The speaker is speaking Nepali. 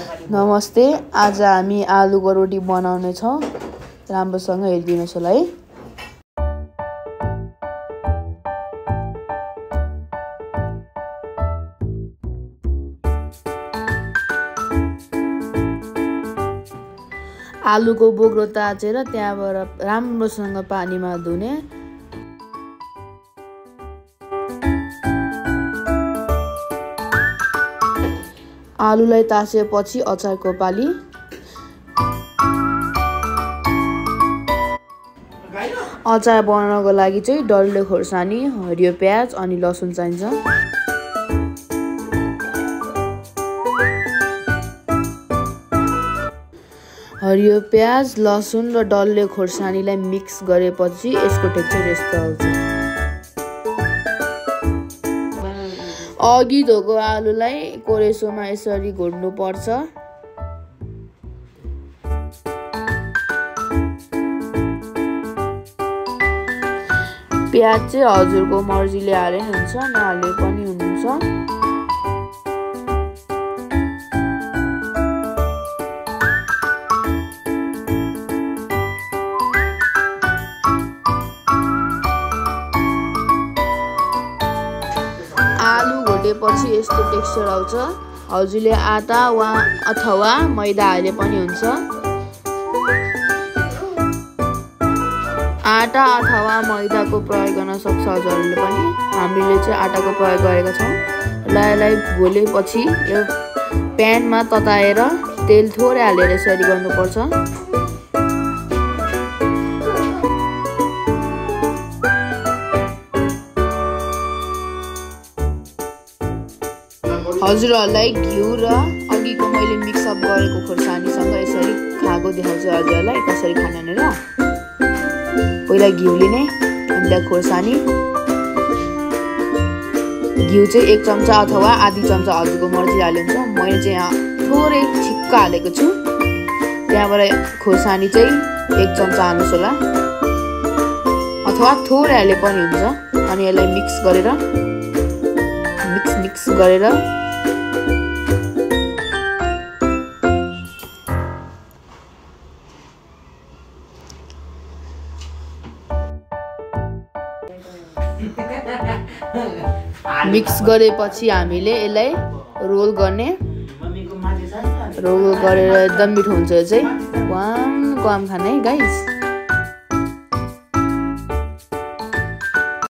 नमस्ते, आज हामी आलुको रोटी बनाउने छौं। राम्रोसँग हेरिदिनुस् होला है। आलुको बोक्रो ताछेर त्यहाँबाट राम्रोसँग पानीमा धुने। आलुलाई ताछेपछि अचारको पाली। अचार बनाउनको लागि चाहिँ डल्ले खोर्सानी, हरियो प्याज अनि लसुन चाहिन्छ। हरियो प्याज, लसुन र डल्ले खोर्सानीलाई मिक्स गरेपछि यसको टेक्सचर यस्तो आउँछ। अघि धोको आलुलाई कोरेसोमा यसरी घोड्नु पर्छ। प्याज चाहिँ हजुरको मर्जीले हाले हुन्छ, नहाले पनि हुन्छ। पछि यस्तो टेक्सचर आउँछ। हजुरले आटा अथवा मैदा हाले पनि हुन्छ। आटा अथवा मैदाको प्रयोग गर्न सक्छ हजुरले पनि। हामीले चाहिँ आटाको प्रयोग गरेका छौं। यसलाई घोलेपछि यो प्यानमा तताएर तेल थोरै हालेर यसरी गर्नुपर्छ। हजुरहरूलाई घिउ र अघिको मैले मिक्सअप गरेको खोर्सानीसँग यसरी खाएको देखाउँछु हजुरहरूलाई कसरी खाने भनेर। पहिला घिउ लिने, अन्त खोर्सानी। घिउ चाहिँ 1 चम्चा अथवा आधी चम्चा हजुरको मर्जी हाले हुन्छ। मैले चाहिँ यहाँ थोरै छिक्क हालेको छु। त्यहाँबाट खोर्सानी चाहिँ 1 चम्चा हाल्नुहोस् होला, अथवा थोरै हाले पनि हुन्छ। अनि यसलाई मिक्स गरेर मिक्स गरेपछि हामीले यसलाई रोल गर्ने। रोल गरेर एकदम मिठो हुन्छ यो चाहिँ। वाम खाने है गाइस।